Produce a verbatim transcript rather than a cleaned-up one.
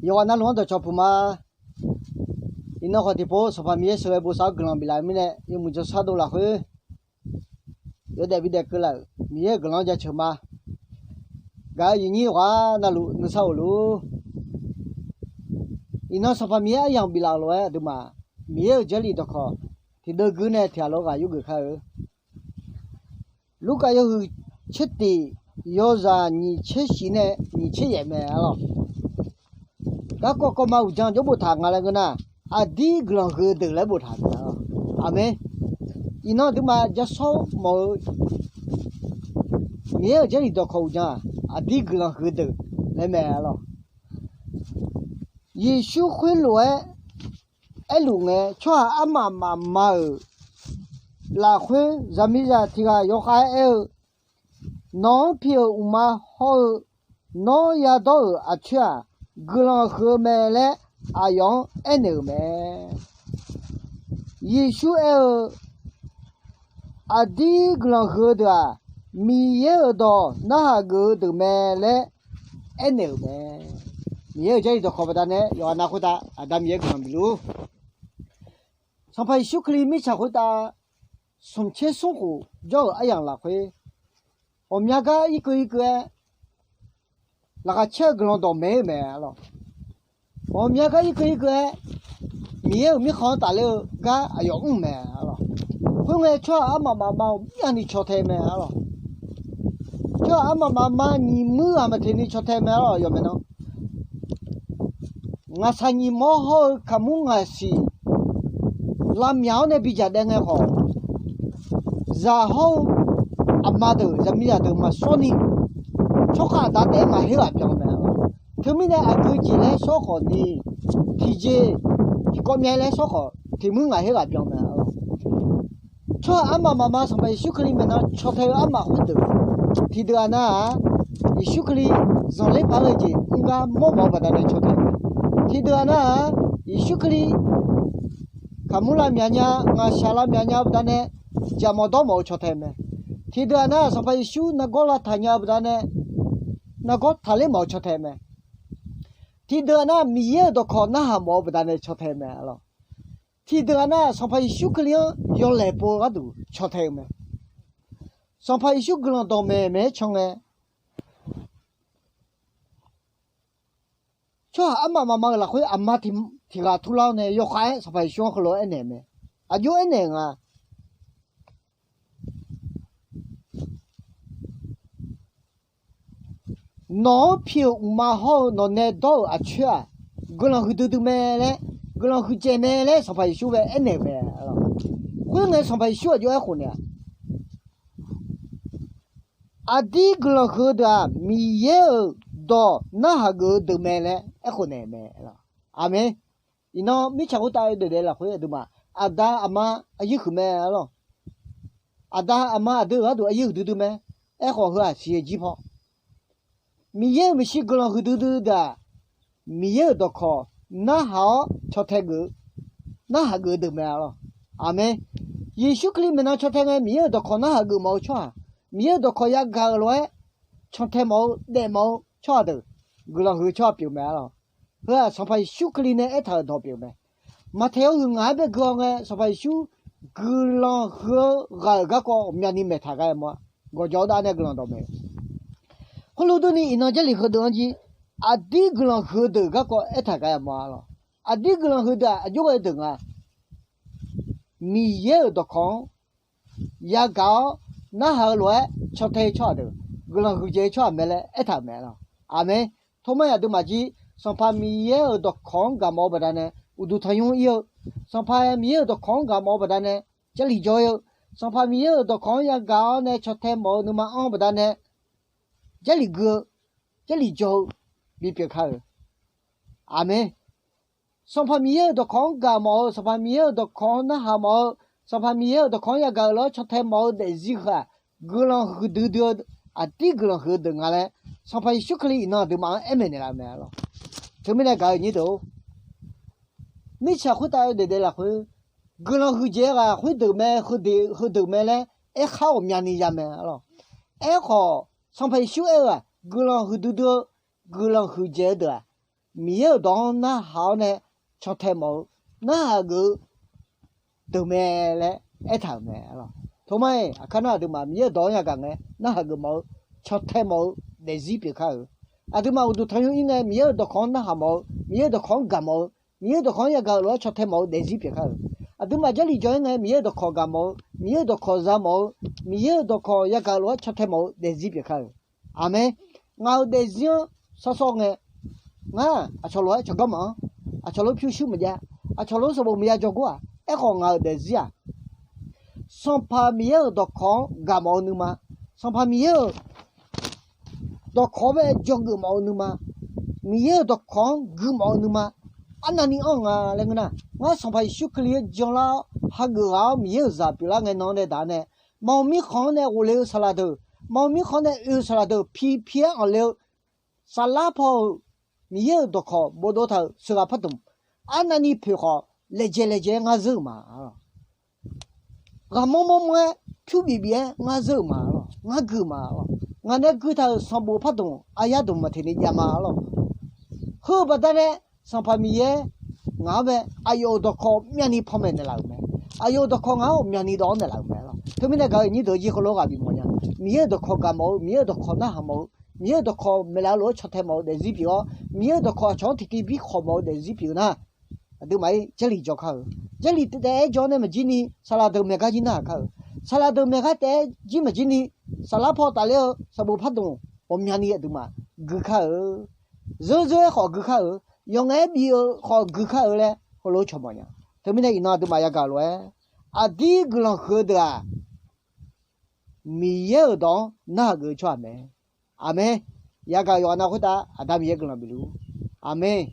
Yawqghaq navluf-anr dawqcawq puq ma. Iqnan khawf tiqpov Sanqpaq Miqyaer sheuqghae bosav-awr guiqlanq biflaf-eu mirnae, yawmuiq jawrshar dovlaf khoer yawdaef bidaef keuvlaf-euq Miqyaer-euq guiqlanq-anr jaceuq ma. Gaq-euq yiqnyir yawqghaq navluf nuisar of luf-ur. Iqnan Sanqpaq Miqyaer aryamq biflaf-euq lof-aer aqduimaf Miqyaer-euq Jarlif dawqkawq tiqdeuv guir nae tiqghaq lof ghaq yurgeuf kar-eu. Lurkaf yawhuiq tsertif yawzaq nyiq tser shif nae nyiq tser yaef mae arlawq. Garkawv kawv ma uqdzan jawr boftaq nga laer ngeur nar, aqdir guiqlanq huiq-eu deuq laer boftaq-euq mae. Aqmeq. Iqnan aqduimaf jashawr mawf-eu Miqyaer-euq Jarlif dawqkawq uqdzan-aq, aqdir guiqlanq huiq-eu deuq laer mae arlawq. Yeqsur khoerlof-aer aerluf ngae, tsawrhaq armaf mafma-euq lafkhoer zaqmiqzaq tiq ghaq yawkhav-aer aer-eu, Nawq-anr pi-euq uqma hawr-eu nawr yadawr-euq aqcoer-aq, guiqlanq huiq-eu mae laer aqyawf-anr aernaeq-euq mae. Yeqsur aer-eu, Aqdir guiqlanq huiq-eu deuq-aq, Miqyaer-euq dawq narhaq geuf-eu deuq mae laer aernaeq-euq mae. Miqyaer-euq Jarlif dawqkawq baqdanae yawqghaq nav khoertav Aqda Miqyaer guiqlanq bifluf-ur. Sanqpaq Yeqsur Kali mirtsaq khoertav smq tser smr khof jawr-euq aryamq lafkhoer, ghawqmya gar irkeuv irkeuv-aer laqkhaq caer-eu guiqlanq dawqmaeq-aer mae arlawq. Ghawqmya gar irkeuv irkeuv-aer Miqyaer-euq mirkhanq-anr tafler-eu gar aqyawf mr mae arlawq. Khoerngae tsawrhaq armaf mafma-euq myavni caw tae mae arlawq. Tsawrhaq armaf mafma nyiq muir ghaq maqteq ni caw tae mae arlawq, yawmaeq nan. Ngaqshaq nyiq mawr hawr-eu kaqmur ngaqsiq lavmyaq-awr nae bidzaq daev ngae khawf, zaq hawr-eu aqma deuq zaqmiqzaq deuq maqshawr ni, tsawrkhav aqda taef-aer ngaq her ghaq byan mae arlawq. Teumirnae aqgeu jeq laer shawr khawf ni, tiqjeq tiqkawv myav laer shawr khawf, tiq muir ngaq her ghaq byan mae arlawq. Tsawrhaq armaf mafma Sanqpaq Yeqsur Kali maeqnan caw tae-eu armaf khoerdeuq, tiqdeuq-aq nar-aq, Yeqsur Kali zanqler paq-aer ghae-eu jeq mr gar mawrmawf-eu baqdanae caw tae-eu mae. Tiqdeuq-aq nar-aq, Yeqsur Kali kaqmur lavmyaq nya, ngaqshaq lavmyaq nya-eu baqdanae jaqmawf dawrmawf-eu caw tae mae. Tiqdeuq-aq nar, Sanqpaq Yeqsur nargawr lavtaq nya-eu baqdanae nargawr taqler mawf-eu caw tae mae. Tiqdeuq-aq nar, Miqyaer-euq dawqkawq narhaq mawf-eu baqdanae caw tae mae arlawq. Tiqdeuq-aq nar, Sanqpaq Yeqsur Kali-anr yawlaeq pov-eu gharduq caw tae-eu mae. Sanqpaq Yeqsur guiqlanq dawqmaeq maeq-aer can ngae, tsawrhaq armaf mafma-euq lafkhoer aqma tiq ghaq turlar-awr nae yawkhav-aer Sanqpaq Yeqsur-anr heulof-aer aernaeq-eu mae. Aqjox aernaeq-eu nga. Nawq-anr pi-euq uqma hawr-eu nawq nae dawr-euq aqcoer-aq, guiqlanq huiqdui dui mae laer, guiqlanq huiqdzaeq mae laer Sanqpaq Yeqsur bae aernaeq-euq mae. Khoerngae Sanqpaq Yeqsur aqjox-aer khofnaeq-a, aqdir guiqlanq huiq-eu deuq-aq, Miqyaer-euq dawq narhaq geuf-eu deuq mae laer aerkhawf naeq-eu mae. Aqmeq. Iqnan mirtsaq khoertav yawdaef daef lafkhoer aqduimaf aqda aqma aqyuif huiq mae arlawq. Aqda aqma aqdui-euq gharduq aqyuif huiqdui dui mae. Aerkhawf heu-aq siqyoeq jir paw, Miqyaer-euq maeqshi guiqlanq huiqdui dui deuq-aq, Miqyaer-euq dawqkawq narhaq-awr caw tae geuf, narhaq geuf-eu deuq mae arlawq. Aqmeq. Yeqsur Kali maeqnan caw tae ngae Miqyaer-euq dawqkawq narhaq geuf mawf-eu tsawrhaq, Miqyaer-euq dawqkawq yagaq-euq lof-aer can tae mawf-eu daef mawf-eu tsawrhaq deuq, guiqlanq huiq-eu tsawrhaq pyeuf mae arlawq. Heu-aq Sanqpaq Yeqsur Kali nae aertaq-euq dawq pyeuf mae. Maqtaeq-awr huiq ngaq-aer bae gui-awr ngae, Sanqpaq Yeqsur guiqlanq huiq-eu ghaq-euq garkawv ghawqmyani maeqtaq gar-aer mawr-a. Gawqjawq-eu dav nae guiqlanq dawqmaeq. Khoerlof durni iqnan Jarlif heudeuq-anr jir aqdir guiqlanq huiq-eu deuq garkawv aertaq gar-aer mawr-a arlawq. Aqdir guiqlanq huiq deuq-aq aqjox ghae deuq nga. Miqyaer-euq dawqkawq-anr yagaq-awr narhaq-eu lof-aer can tae-eu tsawrhaq deuq, guiqlanq huiqdzaeq-eu tsawrhaq mae laer aertaq-euq mae arlawq. Aqmeq. Tormav aqduimaf jir Sanqpaq Miqyaer-euq dawqkawq-anr gaq mawf-eu baqdanae uqduq tanqnymr ir-eu, Sanqpaq Miqyaer-euq dawqkawq-anr gaq mawf-eu baqdanae Jarlif jawr ir-eu, Sanqpaq Miqyaer-euq dawqkawq-anr yagaq-awr nae can tae mawf-eu nuima anr-eu baqdanae Jarlif gui-eu, Jarlif jawr-eu bipyeuf kar-euq. Aqmeq. Sanqpaq Miqyaer-euq dawqkawq-anr gaq mawf-eu, Sanqpaq Miqyaer-euq dawqkawq-anr narhaq mawf-eu, Sanqpaq Miqyaer-euq dawqkawq-anr yagaq-euq lof-aer can tae mawf-eu daefzir heu-aq, guiqlanq huiqdui dui-eu aqdir guiqlanq huiq-eu deuq nga laer, Sanqpaq Yeqsur Kali iqnan aqduimaf-anr aer maeqnaeq laf-eu mae arlawq. Teumirnae gaq-euq nyir deuq-or, mirtsaq khoertav yawdaef daef lafkhoer, guiqlanq huiqdzaeq-eu ghaq khoerdeuq mae, heudeuq mae laer aerkhar ghawqmyani ya mae arlawq. Aerkhawf Sanqpaq Yeqsur aer-eu-aq, guiqlanq huiqdui dui-eu, guiqlanq huiqdzaeq-eu deuq-aq, Miqyaer-euq dawq-anr narhaq-awr nae cantae mawf-eu, narhaq geuf-eu deuq mae laer aertaq-euq mae. Toma-iq aqkar nar aqduimaf Miqyaer-euq dawq-anr yagaq ngae narhaq geuf mawf-eu, cantae mawf-eu daefzir pyeuf kar-euq. Aqduimaf uqduq tanqnymr ir ngae Miqyaer-euq dawqkawq-anr narhaq mawf-eu, Miqyaer-euq dawqkawq-anr gaq mawf-eu, Miqyaer-euq dawqkawq-anr yagaq-euq lof-aer cantae mawf-eu daefzir pyeuf kar-euq. Aqduimaf Jarlif jawr-ir ngae Miqyaer-euq dawqkawq gaq mawf-eu, Miqyaer-euq dawqkawq za mawf-eu, Miqyaer-euq dawqkawq yagaq-euq lof-aer cantae mawf-eu daefzir pyeuf kar-euq. Aqmeq. Ngaq-euq daefzir-anr sawrsawr ngae, ngar aqcawq lof-aer cawqganr maqanr, aqcawq lof pyurshuir maqjav, aqcawq lof sanqbof maqya jawrgor-aq. Aerkhawf ngaq-euq daefzir-aq, Sanqpaq Miqyaer-euq dawqkawq-anr gaq mawf-eu nuima, Sanqpaq Miqyaer-euq dawqkawq-anr bae dzawgeuf mawf-eu nuima, Miqyaer-euq dawqkawq-anr guimawf-eu nuima, arnavni anr-eu nga laer ngeur nar, ngar Sanqpaq Yeqsur Kali-anr janlar-awr hageuf ghaq-awr Miqyaer-euq zaq pyeuflar ngae nan-anr nae daq-a nae, maqmir khanq-anr nae ghofle-eu saqlaq deuq, maqmir khanq-anr nae oe-eu saqlaq deuq, pi pi-aer anqle-eu saflar paw-euq Miqyaer-euq dawqkawq bofdov taq-euq sheuqghaq pardmq, arnavni poeq khawf laejae laejae-aer ngar zeur-euq ma. Ghaqmanr manr manr-aer pyur bif bif-aer ngar zeur-euq ma lawq, ngar gui ma lawq. Ngaq nae gui taq-euq sanqbof pardmq aqyar dmq maqteq ni jav ma lawq. Heu-eu baqdanae Sanqpaq Miqyaer ngaq-anr bae aqyawf-euq dawqkawq myavni panmaeq naeqlaf-euq mae. Aqyawf-euq dawqkawq ngaq-anr myavni dawv-anr naeqlaf-euq mae lawq. Teumirnae gaq-euq nyir deuq-eu jir heulof ghaq bif mawf nya. Miqyaer-euq dawqkawq gaq mawf-eu, Miqyaer-euq dawqkawq narhaq mawf-eu, Miqyaer-euq dawqkawq maeqlaf-eu lof-aer cantae mawf-eu daefzir pyeuf-awr, Miqyaer-euq dawqkawq aqcawq-anr tiqkiv bi khawq mawf-eu daefzir pyeuf-eu nar, aqduimaf-ir Jarlif jawr kar-eu. Jarlif taef taef-aer jawr nae maqjir ni saqlaq deuq maeqgar jir narhaq kar-eu. Saqlaq deuq maeqgar taef-aer jir maqjir ni saflar paw tafler-eu sanqbof pardmq ghawqmyani aqduimaf gui kar-eu. Zeur zeur-aer khawf gui kar-eu. Yawqngaef-aer bif-eu khawf gui kar-eu laer heulof cawq mawf nya. Teumirnae iqnan aqduimaf yagaq lof-aer, aqdir guiqlanq huiq-eu deuq-aq, Miqyaer-euq dawq-anr narhaq geuf-eu tsawrhaq mae. Aqmeq. Yagaq yawqghaq nav khoertav Aqda Miqyaer guiqlanq bif luf-ur. Aqmeq.